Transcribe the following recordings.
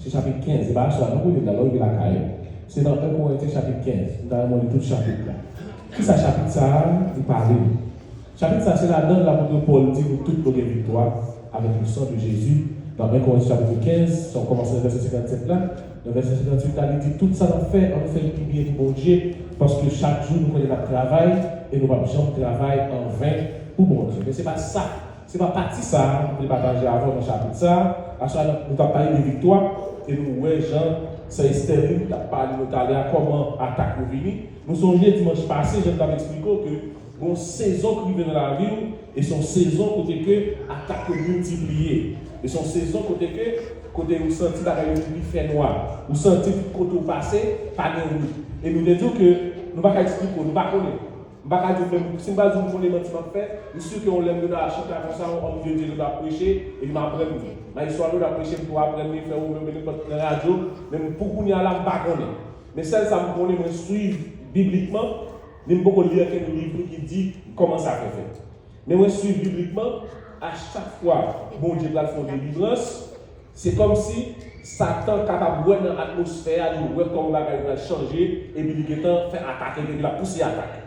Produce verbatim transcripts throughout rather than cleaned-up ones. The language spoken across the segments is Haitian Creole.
Se chapit kenz, se pa aswè a non pou li la, lè w rive lakay ou. Se nan en Korentyen chapit kenz, m ta renmen w li tout chapit la. Kisa chapit sa a li pale nou? Chapit sa a se ladan l lapot Pòl di nou tout nou gen viktwa avèk le sang de Jésus. Nan en Korentyen chapit kenz, sa w kòmanse nan vèsè senkannsèt la, nan vèsè senkannuit la, li di, tout sa n ap fè, ann fè l pi byen pou Bondye, paske chak jou nou konnen n ap travay e nou p ap janm travay anven pou Bondye. Men se pa sa Se pa pati sa a nou te pataje avè w nan chapit sa a. Aswè a, nou t ap pale de viktwa, e nou wè jan sè Estherline t ap pale nou talè a, kòman atak yo vini. Nou sonje dimanch pase, jan m t ap eksplike w ke gon sezon k rive nan lavi w, e se yon sezon kote ke atak yo miltipliye. E se yon sezon kote ke, kote ou santi bagay yo vin pi fè nwa. Ou santi tout kote ou pase, pa gen wout. E nou te di w ke nou pa ka eksplike w, nou pa konnen. M pa ka di w menm, si m pa di w m konnen manti m ap fè, m si ke yon lè m gen dwa chita konsa, yon òm de Dye gen dwa preche, epi m aprann li. M al swa l ap preche, m tou aprann li, fè ou menm nenpòt nan radyo, men pou kounye a la, m pa konnen. Men sèl sa m konnen, mwen swiv biblikman, men m poko li ankenn liv ki di kòman sa fè fèt. Men mwen swiv biblikman, a chak fwa Bondye pral fè yon delivrans, se kòmsi Satan kapab wè nan atmosfè a, li wè kòman bagay yo pral chanje, epi li gentan fè atak, epi l ap pouse atak.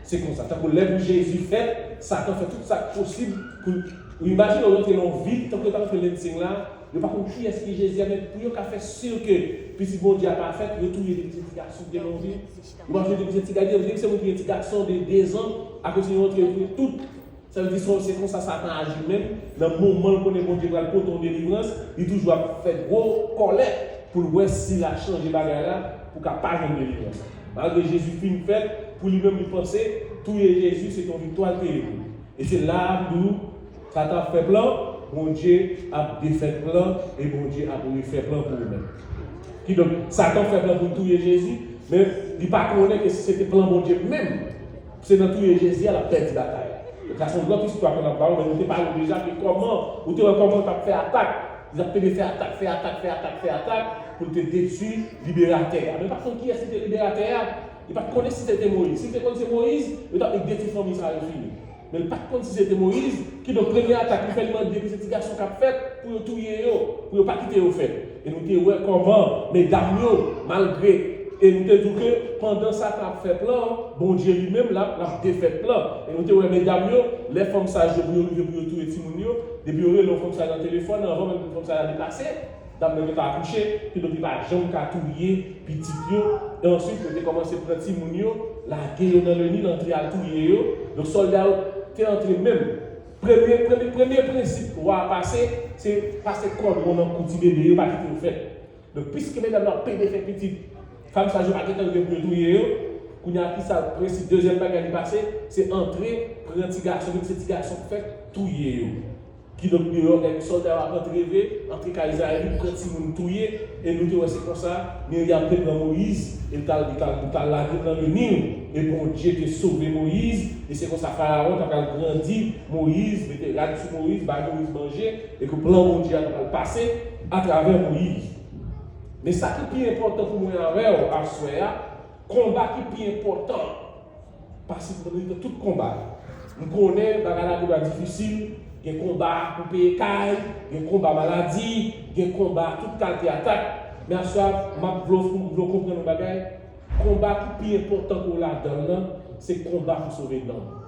Se konsa, tankou lè pou Jezi fèt, Satan fè tout sa k posib pou l. Ou imajine w rantre nan yon vil, tankou yo t ap rantre Lansing la, yo pa konn kiyès ki Jezi a, men pou yo ka fè si ke Pitit Bondye a pa fèt, yo touye de ti gason ki te nan yon vil. Yo pa touye de ti gason, depi se moun ki gen ti gason de dezan, akoz yo rantre, yo touye tout. Sa vle di, se, se konsa Satan aji menm. Nan moman l konnen Bondye pral pote yon delivrans, li toujou ap fè gwo kòlè pou l wè si l a chanje bagay la, pou ka pa jwenn delivrans. Malgre Jezi fin fèt, pou li menm li panse, touye Jezi se t yon viktwa l te ye pou li. E se la a m di w, Satan ap fè plan, Bondye ap defèt plan, e Bondye ap refè plan pou ou menm. Kidonk, Satan fè plan pou l touye Jezi, men li pa konnen ke si se te plan Bondye menm, se nan touye Jezi a l ap pèdi batay la. Donk, sa se yon lòt istwa ke n ap ba w, men nou te pale w deja ke kòman, ou te wè kòman l t ap fè atak. Li t ap pede fè atak, fè atak, fè atak, fè atak, pou l te detwi liberatè a. Men li pa t konn kiyès ki te liberatè a. Li pa t konnen si se te Moyiz. Si l te konn se Moyiz, yo t ap vin detwi fanmi sa yo fini. Men li pa t konn si se te Moyiz, kidonk premye atak li fè, li mande ke se ti gason k ap fèt pou yo touye yo, pou yo pa kite yo fèt. E nou te wè kòman medam yo, malgre, e nou te di w ke pandan Satan ap fè plan, Bondye li menm l ap, l ap defèt plan. E nou te wè medam yo, lè fanm saj yo pou yo rive pou yo touye timoun yo, depi yo rele yon fanm saj nan telefòn, anvan menm pou fanm saj la deplase, dam nan gentan akouche, kidonk li pa janm ka touye pitit yo. E answit, yo te kòmanse pran timoun yo, lage yo nan leni, antre al touye yo. Donk, sòlda yo te antre menm. Premye, premye, premye prensip wa a pase, se pase kòdwon nan kou ti bebe yo, pa kite yo fèt. Donk, piske medam yo ap pede fè pitit, fanm saj yo pa gentan rive pou yo touye yo, kounye a, kisa prensip, dezyèm bagay li pase, se antre, pran ti gason, menm se ti gason k fèt, touye yo. Kidonk, deyò, lè sòlda yo ap antre vre, antre kay Izrayèl, li pran timoun touye, e nou te wè se konsa, Miryam te pran Moyiz, e l t al, li t al, li t al lage l nan le Nil, e Bondye te sove Moyiz, e se konsa Farawon t ap al grandi Moyiz, mete rad sou Moyiz, bay Moyiz manje, e ke plan Bondye a t ap al pase atravè Moyiz. Men sa ki pi enpòtan pou mwen avè w aswè a, konba ki pi enpòtan pase nan mitan tout konba. M konnen bagay la gendwa difisil, gen konba pou peye kay, gen konba maladi, gen konba tout kalte atak. Men aswè a, m ap vle w, vle w konprann yon bagay, konba ki pi enpòtan ke w ladan l nan, se konba pou sove nanm ou.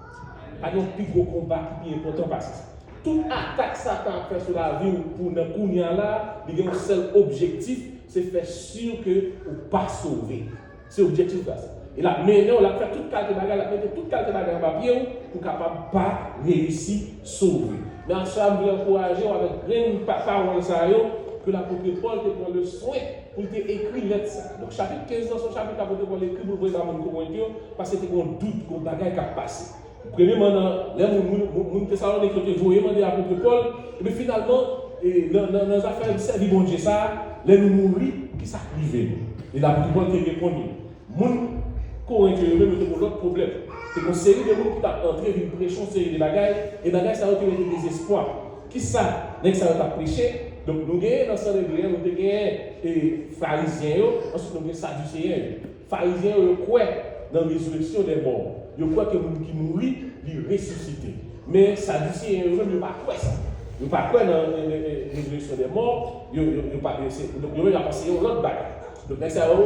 Pa gen yon pi gwo konba ki pi enpòtan pase sa. Tout atak Satan ap fè sou lavi w pou nan kounye a la, li gen yon sèl objektif, se fè si ke ou pa sove. Se objektif la sa. E l ap mennen w, l ap fè tout kalte bagay, l ap mete tout kalte bagay anba pye w pou w kapab pa reyisi sove. Men aswè a, m vle ankouraje w avèk grenn pa-, pawòl sa yo ke lapot Pòl te pran le swen pou l te ekri lèt sa. Donk, chapit kenz lan, se yon chapit lapot Pòl ekri pou l voye ba moun Korent yo, paske te gen yon dout, gen yon bagay k ap pase. Premyèman, nan, lè moun, moun, moun, moun Tesalonik yo te voye mande apot Pòl, epi finalman, e, nan, nan, nan zafè sèvi Bondye sa a, lè nou mouri, kisa k rive nou? E lapot Pòl te reponn yo. Moun Korent yo, yo menm, yo te gen yon lòt pwoblèm. Te gen yon seri de moun ki t ap antre vin preche yon seri de bagay, e bagay sa yo te mete dezespwa. Kisa nèg sa yo t ap preche? Donk, nou genyen nan Sanedren an, nou te genyen, e, Farizyen yo, answit nou gen Sadiseyen yo. Farizyen yo, yo kwè nan rezireksyon dè mò. Yo kwè ke moun ki mouri, li resisite. Men Sadiseyen yo menm, yo pa kwè sa. Yo pa kwè nan rezireksyon dè mò, yo, yo, yo pa, yo, se, donk, yo menm y ap anseye yon lòt bagay. Donk, nèg sa yo,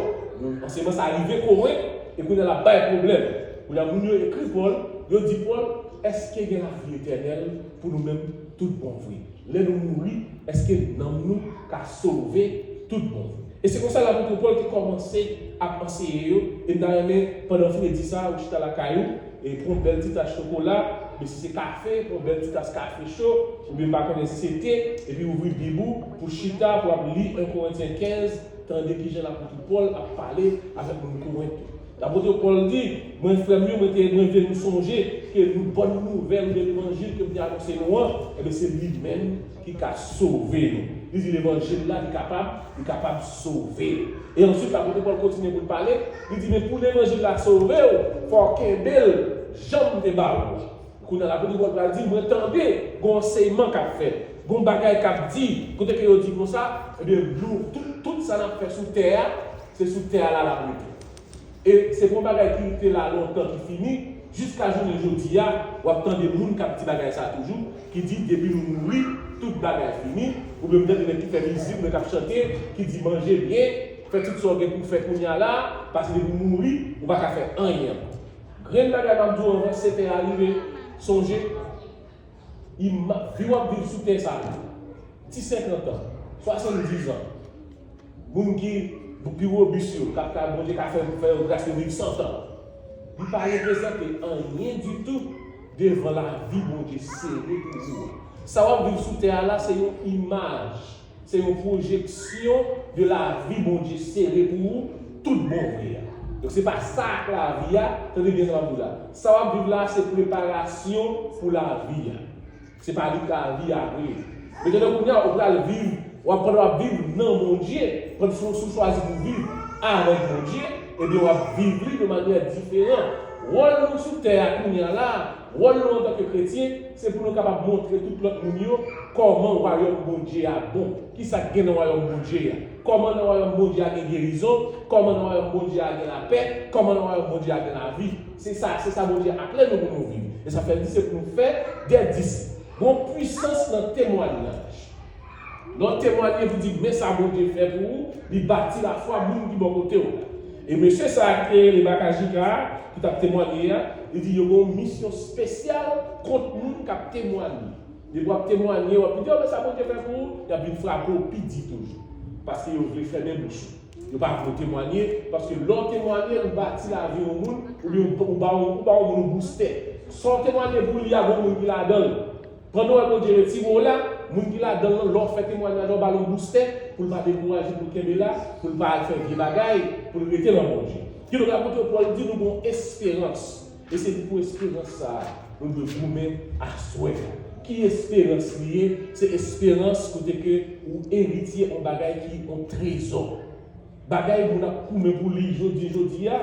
ansèyman sa a rive Korent, e kounye a l ap bay pwoblèm. Kounye a, moun yo ekri Pòl, yo di Pòl, èske gen lavi etènèl pou nou menm tout bon vre? Lè nou mouri, èske nanm nou ka sove tout bon vre? E se konsa lapot Pòl te kòmanse ap anseye yo. E m ta renmen, pandan w fin di sa, ou chita lakay ou, e pran yon bèl ti tas chokola, men si se kafe, pran yon bèl ti tas kafe cho, oubyen m pa konnen si se te, epi ouvri Bib ou pou chita, pou w ap li en Korentyen kenz, tande kijan lapot Pòl ap pale avèk moun Korent yo. Lapot Pòl di, mwen, frè m yo, mwen te, mwen vle nou sonje ke nou, bòn nouvèl de levanjil ke m te anonse nou an, ebyen, se li menm ki ka sove nou. Li di levanjil la, li kapab, li kapab sove. E answit, lapot Pòl kontinye pou l pale, li di, men pou levanjil la sove w, fò w kenbe l, jan m te ba ou. Kounye a, lapot Pòl pral di, mwen tande gen ansèyman k ap fèt, gen bagay k ap di, kote ke yo di konsa, ebyen, nou, tout, tout sa n ap fè sou tè a, se sou tè a la l ap rete. E se pa yon bagay ki te la lontan ki fini, jiska jounen jodi a, w ap tande moun k ap di bagay sa toujou, ki di depi nou mouri, tout bagay fini, oubyen m tande nèg ki fè mizik, nèg k ap chante, ki di manje byen, fè tout sa w gen pou w fè kounye a la, paske depi w mouri, ou pa ka fè anyen ankò. Grenn bagay m ap di w anvan sèt è a rive, sonje, ima-, vi w ap viv sou tè sa a, ti senkant an, swasanndiz an, moun ki pi wobis yo, k ap ka, Bondye ka fè, fè yo gras yo viv san tan, li pa reprezante anyen ditou devan lavi Bondye sere pou ou a. Sa w ap viv sou tè a la, se yon imaj, se yon pwojeksyon de lavi Bondye sere pou ou tout bon vre a. Donk, se pa sa k lavi a, tande byen sa m ap di w la. Sa w ap viv la, se preparasyon pou lavi a. Se pa li k lavi a vre. Men tande kounye a, ou pral viv, w ap, pandan w ap viv nan Bondye, pandan si w chwazi pou w viv avèk Bondye, ebyen, w ap viv li de manyè diferan. Wòl nou sou tè a kounye a la, wòl nou antanke kretyen, se pou nou kapab montre tout lòt moun yo kòman wayòm Bondye a bon, kisa k gen nan wayòm Bondye a, kòman nan wayòm Bondye a gen gerizon, kòman nan wayòm Bondye a gen lapè, kòman nan wayòm Bondye a gen lavi. Se sa, se sa Bondye aple nou pou nou viv. E sa fè l di se pou nou fè dè disip. Gon pwisans nan temwayaj. Lè w temwaye pou di men sa Bondye fè pou ou, li bati lafwa moun ki bò kote w la. E mesye sa a ki te rele Bakajika a, ki t ap temwaye a, li di yo gen yon misyon espesyal kont moun k ap temwaye. Depi w ap temwaye, w ap di, "Oh, men sa Bondye fè pou ou," y ap vin frape w pi di toujou. Paske yo vle fèmen bouch ou. Yo pa vle w temwaye, paske lè w temwaye, ou bati lavi yon moun, oubyen ou ba yon, ou ba yon moun yon boustè. Sa w temwaye pou li a, gon moun ki ladan l. Pandan w wè Bondye retire w la, moun ki ladan l lan, lè w fè temwayaj la, w ba l yon boustè, pou l pa dekouraje, pou l kenbe la, pou l pa al fè vye bagay, pou l rete nan Bondye. Kidonk, apot Pòl di nou gon esperans. E se pou esperans sa a, nou dwe goumen aswè a. Ki esperans li ye? Se esperans kote ke ou eritye yon bagay ki yon trezò. Bagay moun ap goumen pou li jodi, jodi a,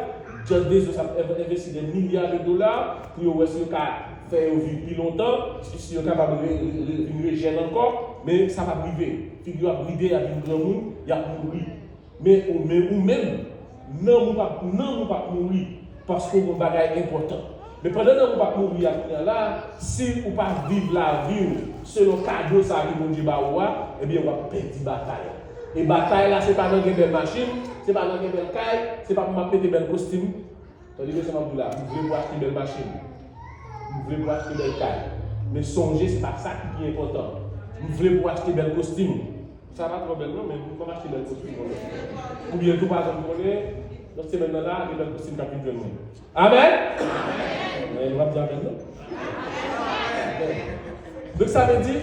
Jeff Bezos ap env-, envesti dè milya de dola pou yo wè si yo ka fè yo viv pi lontan, si, si yo kapab re-, re-, re-, vin rejèn ankò, men sa p ap rive. Figi yo ap ride, y ap vin granmoun, y ap mouri. Men ou, men ou menm, nanm ou p ap, nanm ou p ap mouri. Paske w gen yon bagay enpòtan. Men pandan nanm ou p ap mouri a kounye a la, si ou pa viv lavi w selon kado sa a ke Bondye ba ou a, ebyen w ap pèdi batay la. E batay la, se pa nan gen bèl machin, se pa nan gen bèl kay, se pa pou m ap mete bèl kostim. Tande byen sa m ap di w la, m vle pou w achte bèl machin, m vle pou w achte bèl kay. Men sonje, se pa sa ki pi enpòtan. M vle pou w achte bèl kostim. Sa pa twò bèl non, men m ap achte bèl kostim konsa. Oubyen tou pa janm konnen, nan semèn nan la, gen bèl kostim k ap vin jwenn mwen. Amèn? Amèn. Nou p ap di amèn non? Donk sa vle di,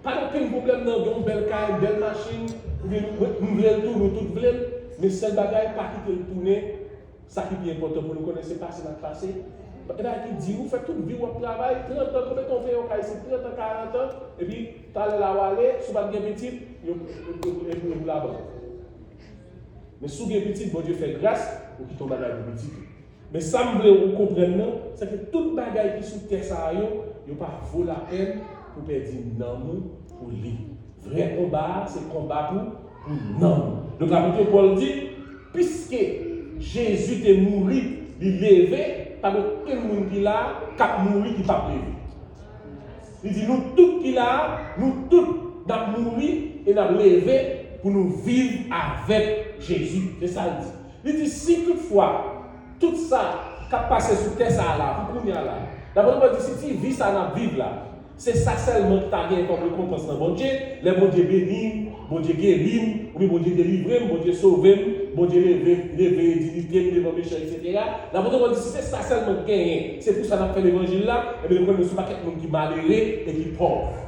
pa gen okenn pwoblèm nan gen yon bèl kay, bèl machin, oubyen nou, nou vle l tou, nou tout vle l, men sèl bagay, pa kite l tounen sa ki pi enpòtan pou nou konnen se pase n ap pase. E bagay ki di, ou fè tout vi w ap travay, trant an, konbyen tan w peye yon kay isit, trant an, karant an, epi talè la w ale, si w pa t gen pitit, yo, yo, yo, yo, yo pou labann. Men si w gen pitit, Bondye fè gras, ou kite yon bagay pou pitit ou. Men sa m vle ou konprann nan, se ke tout bagay ki sou tè sa a yo, yo pa vo lapèn pou pèdi nanm ou pou li. Vrè konba a, se konba pou, pou nanm ou. Donk, apot Pòl di, piske Jezi te mouri, li leve, pa gen okenn moun ki la a k ap mouri ki p ap leve. Li di, nou tout ki la a, nou tout n ap mouri e n ap leve pou nou viv avèk Jezi. Se sa l di. Li di, si toutfwa, tout sa k ap pase sou tè sa a la, pou kounye a la, lapot Pòl di, si ti vi sa a n ap viv la, se sa sèlman ki ta gen kòm rekonpans nan Bondye, lè Bondye beni m, Bondye geri m, oubyen Bondye delivre m, Bondye sove m, Bondye leve, leve diyite m devan mechan, etsetera. Lapot Pòl di, si se sa sèlman k genyen, se pou sa n ap fè levanjil la, ebyen, nou konnen se yon pakèt moun ki malere e ki pòv.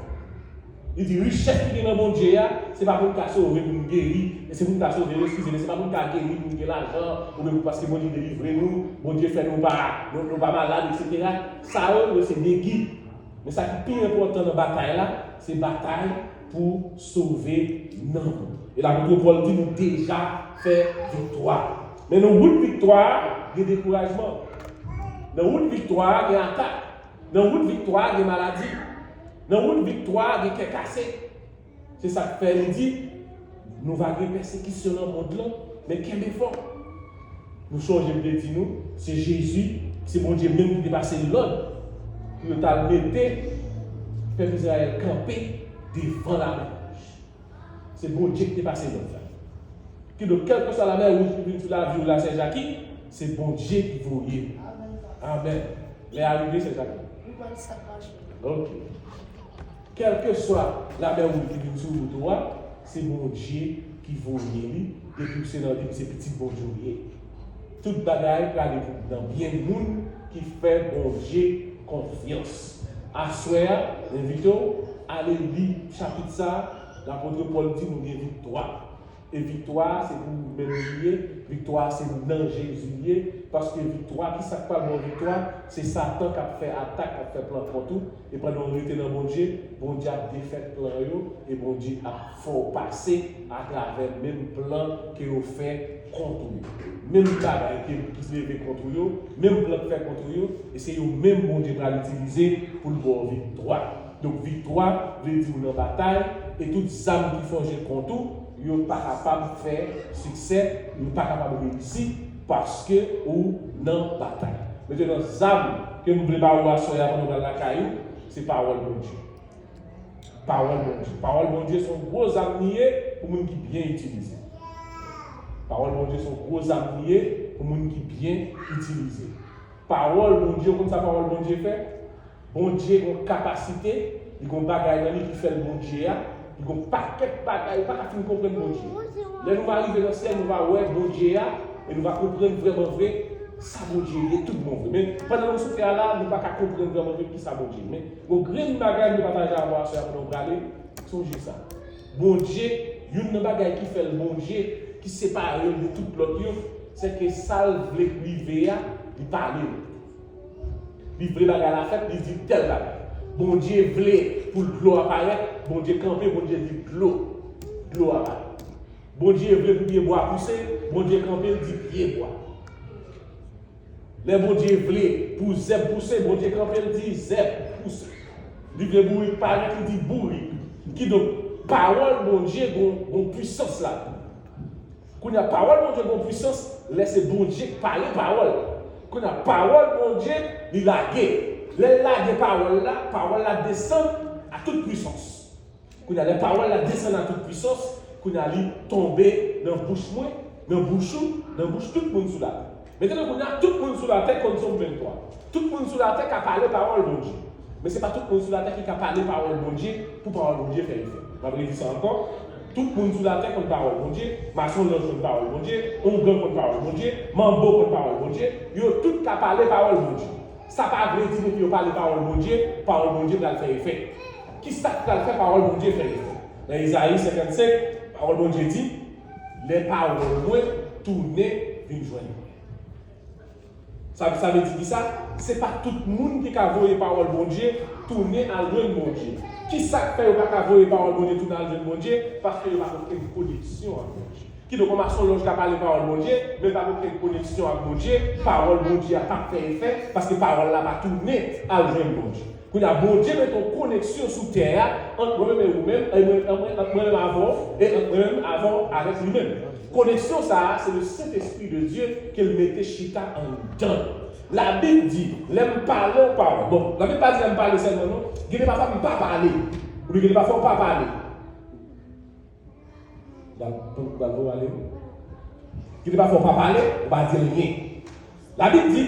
Li di, richès ki gen nan Bondye a, se pa pou n ka sove, pou n geri, e se pou n ka sove yo, eskize, men se pa pou n ka geri, pou n gen lajan, oubyen pou paske Bondye delivre nou, Bondye fè nou pa, nou, nou pa malad, etsetera. Sa yo, yo se degi. Men sa ki pi enpòtan nan batay la, se batay pou sove nanm ou. E lapot Pòl di nou deja fè viktwa. Men nan wout viktwa a, gen dekourajman. Nan wout viktwa a, gen atak. Nan wout viktwa a, gen maladi. Nan wout viktwa a, gen kè kase. Se sa k fè li di, nou va gen pèsekisyon nan mond lan, men kenbe fò. Nou sonje m te di nou, se Jezi, se Bondye menm ki te pase l lòd pou yo t al mete pèp Izrayèl kanpe devan Lamè Wouj. Se Bondye ki te pase lòd la. Kidonk, kèlkeswa Lamè Wouj ki vin sou lavi w la, Sè Jaki, se Bondye ki voye l. Amèn. Lè a rive, Sè Jaki. Ok. Kèlkeswa Lamè Wouj ki vin sou wout ou a, se Bondye ki voye li, depi w se nan Bib, se pitit Bondye w ye. Tout bagay prale pou nan byen moun ki fè Bondye konfyans. Aswè a, m envite w ale li chapit sa a, lapot Pòl di nou gen viktwa. E viktwa a, se pou ou menm li ye, viktwa a, se nan Jezi li ye, paske viktwa, ki sa k pral ba w viktwa? Se Satan k ap fè atak, k ap fè plan kont ou, e pandan w rete nan Bondye, Bondye ap defèt plan yo, e Bondye ap fè w pase atravè menm plan ke yo fè kont ou yo. Menm bagay ke, ki leve kont ou yo, menm plan k fè kont ou yo, e se yo menm Bondye pral itilize pou l ba w viktwa. Donk, viktwa vle di ou nan batay, e tout zam ki fòje kont ou, yo pa kapab fè siksè, yo pa kapab reyisi, paske ou nan batay. Mentnan, zam ke m vle ba ou aswè a pandan w pral lakay ou, se pawòl Bondye. Pawòl Bondye. Pawòl Bondye se yon gwo zam li ye pou moun ki byen itilize. Pawòl Bondye se yon gwo zam li ye pou moun ki byen itilize. Pawòl Bondye, ou konn sa pawòl Bondye fè? Bondye gon kapasite, li gon bagay nan li ki fè l Bondye a, li gon pakèt bagay, ou pa ka fin konprann Bondye. Lè nou va rive nan syèl, nou va wè Bondye a, e nou va konprann vrèman vre sa Bondye ye, tout bon vre. Men, pandan nou sou tè a la, nou pa ka konprann vrèman vre ki sa Bondye ye. Men, gon grenn bagay nou pataje avè w aswè a pandan w prale, sonje sa. Bondye, youn nan bagay ki fè l Bondye, ki separe l de tout lòt yo, se ke sa l vle k rive a, li pale l. Li vle bagay la fèt, li di tèl bagay. Bondye vle pou dlo a parèt, Bondye kanpe, Bondye di dlo, dlo a parèt. Bondye vle pou pye bwa pouse, Bondye kanpe, l di pye bwa. Lè Bondye vle pou zèb pouse, Bondye kanpe, l di zèb pouse. Li vle bourik parèt, li di bourik. Kidonk, pawòl Bondye gon, gon pwisans ladan l. Kounye a, pawòl Bondye gon pwisans lè se Bondye k pale pawòl. Kounye a, pawòl Bondye, li lage. Lè l lage pawòl la, pawòl la desann a tout pwisans. Kounye a, lè pawòl la desann a tout pwisans, kounye a, li tonbe nan bouch mwen, nan bouch ou, nan bouch tout moun sou latè. Mentnan, kounye a, tout moun sou latè konn Sòm venntwa. Tout moun sou latè ka pale pawòl Bondye. Men se pa tout moun sou latè ki ka pale pawòl Bondye pou pawòl Bondye fè efè. M ap redi sa ankò. Tout moun sou latè konn pawòl Bondye, mason lanj konn pawòl Bondye, oungan konn pawòl Bondye, manbo konn pawòl Bondye, yo tout ka pale pawòl Bondye. Sa pa vle di depi yo pale pawòl Bondye, pawòl Bondye pral fè efè. Ki sa k pral fè pawòl Bondye fè efè? Nan Izayi senkannsenk, pawòl Bondye di, lè pawòl mwen tounen vin jwenn mwen. Sa, sa vle di ki sa? Se pa tout moun ki ka voye pawòl Bondye tounen al jwenn Bondye. Ki sa k fè yo pa ka voye pawòl Bondye tounen al jwenn Bondye? Paske yo pa gen okenn koneksyon ak Bondye. Kidonk, yon masonlòj ka pale pawòl Bondye, men pa gen okenn koneksyon ak Bondye, pawòl Bondye a p ap fè efè, paske pawòl la pa tounen al jwenn Bondye. Kounye a, Bondye mete yon koneksyon sou tè a, ant mwen menm e ou menm, e mwen, ant mwen, ant mwen menm avè w, e ant mwen menm avè w avèk li menm. Koneksyon sa a, se le Saint-Esprit de Dieu ke l mete chita anndan nou. Labib di, lè m pale yon pawòl. Bon, Labib pa di lè m pale sèlman, non. Gen de pafwa m pa pale. Oubyen gen de pafwa w pa pale. Ou pral, ou pral, ou pral pale, wi. Gen de pafwa w pa pale, ou pa di anyen. Labib di,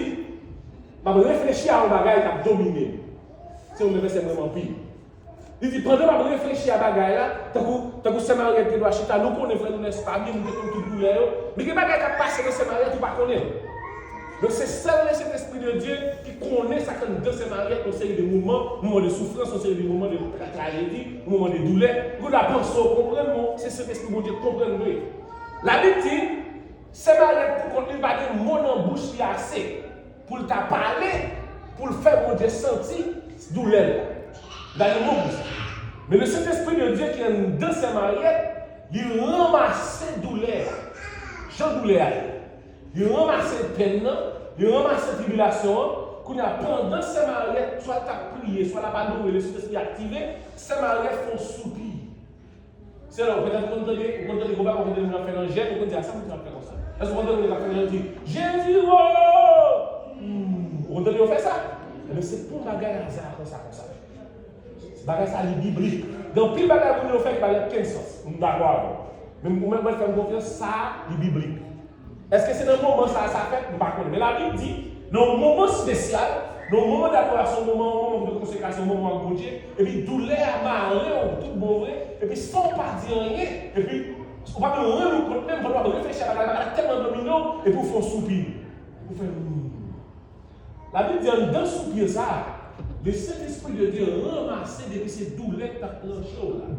m ap reflechi a yon bagay k ap domine m. Se yon vèsè m renmen anpil. Li di, pandan m ap reflechi a bagay la, tankou, tankou sè Mariette gen dwa chita, nou konnen frè nou, nèspa, byen nou te konn tout doulè yo. Men gen bagay k ap pase nan sè Mariette, ou pa konnen l. Donk, se sèl Lesentespri de Dye ki konnen sa k anndan sè Mariette, yon seri de moman, moman de soufrans, yon seri de moman de tra-, trajedi, moman de doulè. Ou gen dwa panse w konprann, men se Sentespri Bondye k konprann vre. Labib di, sè Mariette pou kont li, li pa gen mo nan bouch li ase pou l ta pale, pou l fè Bondye santi doulè l la. Li pa gen mo pou sa. Men Lesentespri de Dye ki anndan sè Mariette, li ranmase doulè a. Jan doulè a ye. Li ranmase pèn nan, li ranmase tribilasyon an. Kounye a, pandan sè Mariette, swa l t ap priye, swa l ap adore, Lesentespri aktive, sè Mariette fè yon soupi. Se la, ou petèt ou konn tande, ou konn tande gwo bagay, ou konn tande moun ap fè nan jèn, ou konn di, "A sa moun sa ap fè konsa?" Èske ou konn tande moun ap fè nan jèn, di, "Jezi, o!" Hmm, ou konn tande yo fè sa? Ebyen, se pa yon bagay aza konsa, konsa. Bagay sa, li biblik. Gen anpil bagay moun yo fè ki pa gen okenn sans. M dakò avè w. Men ou menm mwen fè m konfyans, sa, li biblik. Èske se nan moman sa a sa fèt? M pa konnen. Men Labib di, nan yon moman espesyal, nan yon moman dadorasyon, yon moman, yon moman de konsekrasyon, yon moman ak Bondye, epi doulè a mare w tout bon vre, epi san w pa di anyen, epi ou pa menm rann ou kont menm, pandan w ap reflechi a bagay la, bagay la tèlman domine w, epi w fè yon soupi. Ou fè, hmm. Labib di anndan soupi sa a, Lesentespri de Dye ranmase depi se doulè k t ap tranche w la.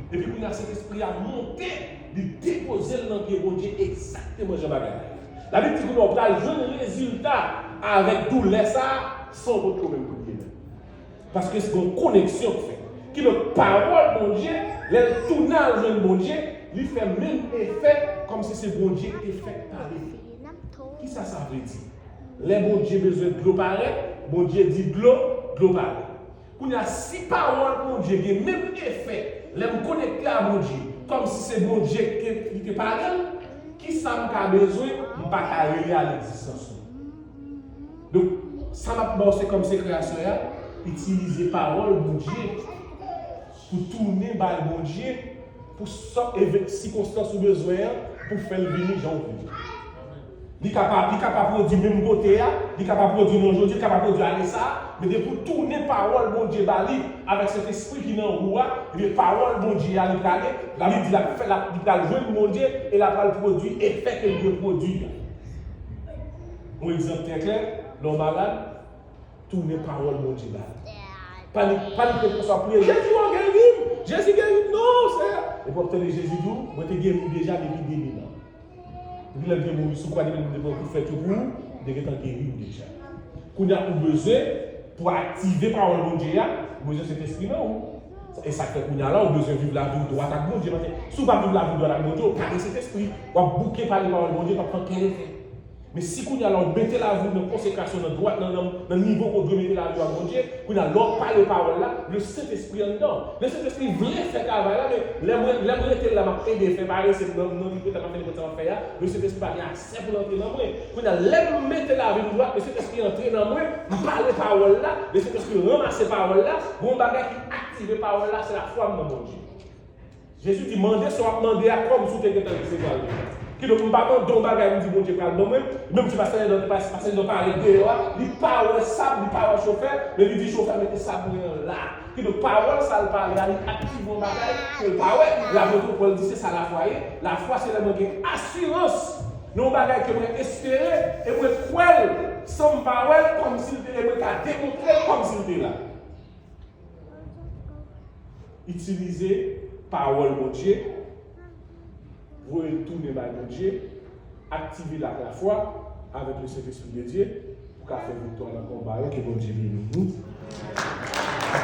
Epi kounye a Sentespri a monte, li depoze l nan pye Bondye egzakteman jan bagay la ye. Labib di kounye a w pral jwenn rezilta avèk doulè sa a san w potko menm touye menm. Paske se yon koneksyon k fèt. Kidonk, pawòl Bondye, lè l tounen al jwenn Bondye, li fè menm efè kòmsi se Bondye ki te fèk pale. Kisa sa vle di? Lè Bondye bezwen dlo parèt, Bondye di dlo, dlo parèt. Kounye a, si pawòl Bondye gen menm efè lè m konekte a Bondye, kòmsi se Bondye ki te, ki te pale l, kisa m ka bezwen, m pa ka rele a legzistans non. Donk, sa m ap ba w se kòm sekrè aswè a, itilize pawòl Bondye pou tounen bay Bondye, pou sòt evè-, sikonstans ou bezwen an, pou fè l vini jan w vle. Li ka pa, li ka pa pwodui menm kote a, li ka pa pwodui nan jodi, li ka pa pwodui ane sa a, men depi w tounen pawòl Bondye ba li, avèk Sentespri ki nan ou a, ebyen pawòl Bondye a li prale, Labib di l ap fè, l ap, li pral jwenn Bondye, e l ap pral pwodui efè ke l dwe pwodui a. Yon egzanp trè klè, lè w malad, tounen pawòl Bondye ba li. Pa li, pa li ret konsa ap priye, "Jezi, w ap geri m! Jezi, geri m! Non, Seyè!" Epi w ap tande Jezi di w, "Mwen te geri w deja depi de mil an. Depi lè m te mouri sou kwa, depi lè m te pran kout fèt yo pou ou, m te gentan geri w deja." Kounye a, ou bezwen, pou aktive pawòl Bondye a, ou bezwen Sentespri nan ou. E sa k fè kounye a la, ou bezwen viv lavi w dwat ak Bondye. Paske si w pa viv lavi w dwat ak Bondye, ou pa gen Sentespri. W ap bouke pale pawòl Bondye, p ap fè okenn efè. Men si kounye a la ou mete lavi w nan konsekrasyon, nan dwat, nan, nan, nan nivo ke w dwe mete lavi w ak Bondye, kounye a lè w pale pawòl la, Lesentespri anndan w. Lesentespri vle fè travay la, men lè mwen, lè m rete la, m ap plede fè parese, m nan, nan lit la, m ap fè nenpòt sa m ap fè a, Lesentespri pa gen aksè pou l antre nan mwen. Kounye a, lè m mete lavi m dwat, Lesentespri antre nan mwen, m pale pawòl la, Lesentespri ranmase pawòl la, gon bagay ki aktive pawòl la, se lafwa m nan Bondye. Jezi di, "Mande sa w ap mande a kòmsi w te gentan resevwa l deja." Kidonk, m pa mande yon bagay, m di Bondye pral ban mwen, menm si pastè Nèdan, pastè Nèdan pale deyò a, li pa wè sab, li pa wè chofè, men li di chofè, "Mete sab mwen an la." Kidonk, pawòl sa l pale a, li aktive yon bagay ke l pa wè. Lapot Pòl di, "Se sa lafwa ye." Lafwa, se lè mwen gen asirans nan yon bagay ke mwen espere, e mwen kwè l san m pa wè l, kòmsi l te, e mwen ka demontre l kòmsi l te la. Itilize pawòl Bondye, voye l tounen bay Bondye, aktive l ak lafwa, avèk le Sentespri de Dye, pou ka fè viktwa nan konba yo, ke Bondye beni nou.